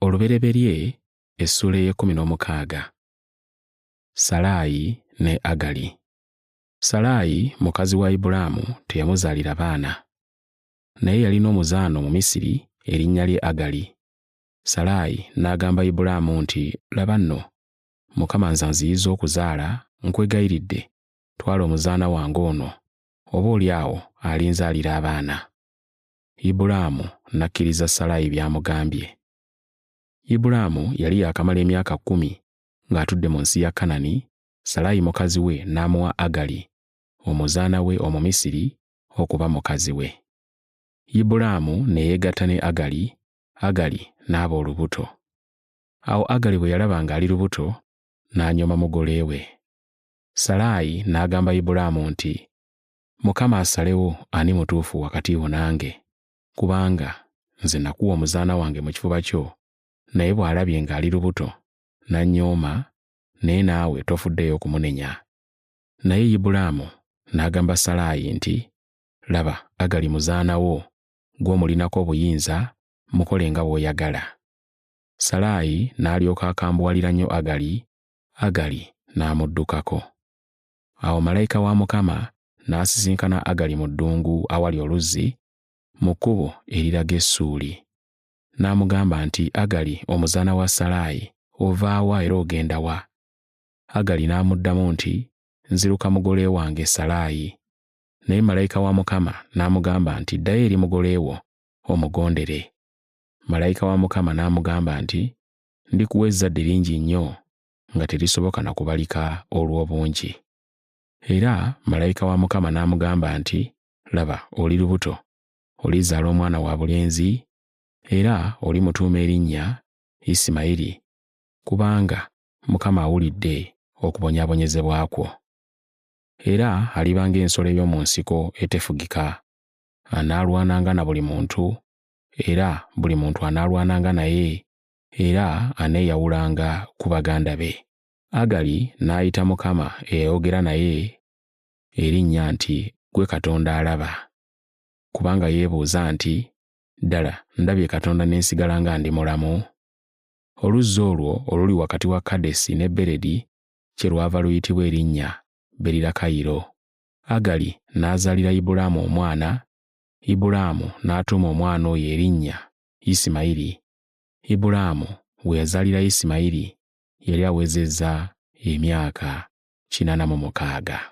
Olubereberye essuula ey'ekkumi n'omukaaga. Salaayi ne Agali. Salaayi mukazi wa Ibulaamu teyamuzaalira baana. Naye yalina omuzaana Omumisiri erinnya lye Agali. Salaayi n'agamba Ibulaamu nti, Laba nno, Mukama nze anziyiza okuzaala, nkwegayiridde, twala omuzaana wange ono, oboolyawo alinzaalira abaana. Ibulaamu n'akkiriza Salaayi by'amugambye. Ibulaamu yali yaakamala emyaka kkumi ng'atudde mu nsi ya Kanani, Salaayi mukazi we n'amuwa Agali, omuzaana we Omumisiri, okuba mukazi we. Ibulaamu ne yeegatta ne Agali, Agali n'aba olubuto. Awo Agali bwe yalaba ng'ali lubuto, n'anyooma mugole we. Salaayi n'agamba Ibulaamu nti, Mukama asalewo ani mutuufu wakati wo nange, kubanga nze nakuwa omuzaana wange mu kifuba kyo, naye bw'alabye ng'ali lubuto, n'annyooma, naye naawe tofuddeeyo kumunenya. Naye Ibulaamu n'agamba Salaayi nti, Laba, Agali muzaana wo, gw'omulinako obuyinza, mukole nga bw'oyagala. Salaayi n'alyoka akambuwalira nnyo Agali, Agali n'amuddukako. Awo malayika wa Mukama n'asisinkana Agali mu ddungu awali oluzzi, mu kkubo eriraga e Ssuuli. N'amugamba nti, Agali, omuzaana wa Salaayi, ova wa era ogenda wa? Agali n'amuddamu nti, Nziruka mugole wange Salaayi. Naye malayika wa Mukama n'amugamba nti, Ddayo eri mugole wo, omugondere. Malayika wa Mukama n'amugamba nti, Ndikuwa ezzadde lingi nnyo nga terisoboka na kubalika olw'obungi. Era malayika wa Mukama n'amugamba nti, Laba, oli lubuto, olizaala omwana wa bulenzi, era olimutuuma erinnya Isimayiri, kubanga Mukama awulidde okubonyaabonyezebwa kwo. Era aliba ng'ensolo ey'omu nsiko etefugika, anaalwananga na buli muntu, era buli muntu anaalwananga naye, era aneeyawulanga ku baganda be. Agali n'ayita Mukama eyayogera naye erinnya nti, Ggwe Katonda alaba. Kubanga yeebuuza nti, Ddala ndabye Katonda ne nsigala nga ndi mulamu? Oluzzi olwo oluli wakati wa Kadesi ne Beredi kyerwava luyitibwa erinnya Berirakayiro. Agali n'azaalira Ibulaamu omwana, Ibulaamu n'atuuma omwana oyo erinnya Isimayiri. Ibulaamu we yazaalira Isimayiri yali awezezza emyaka 86.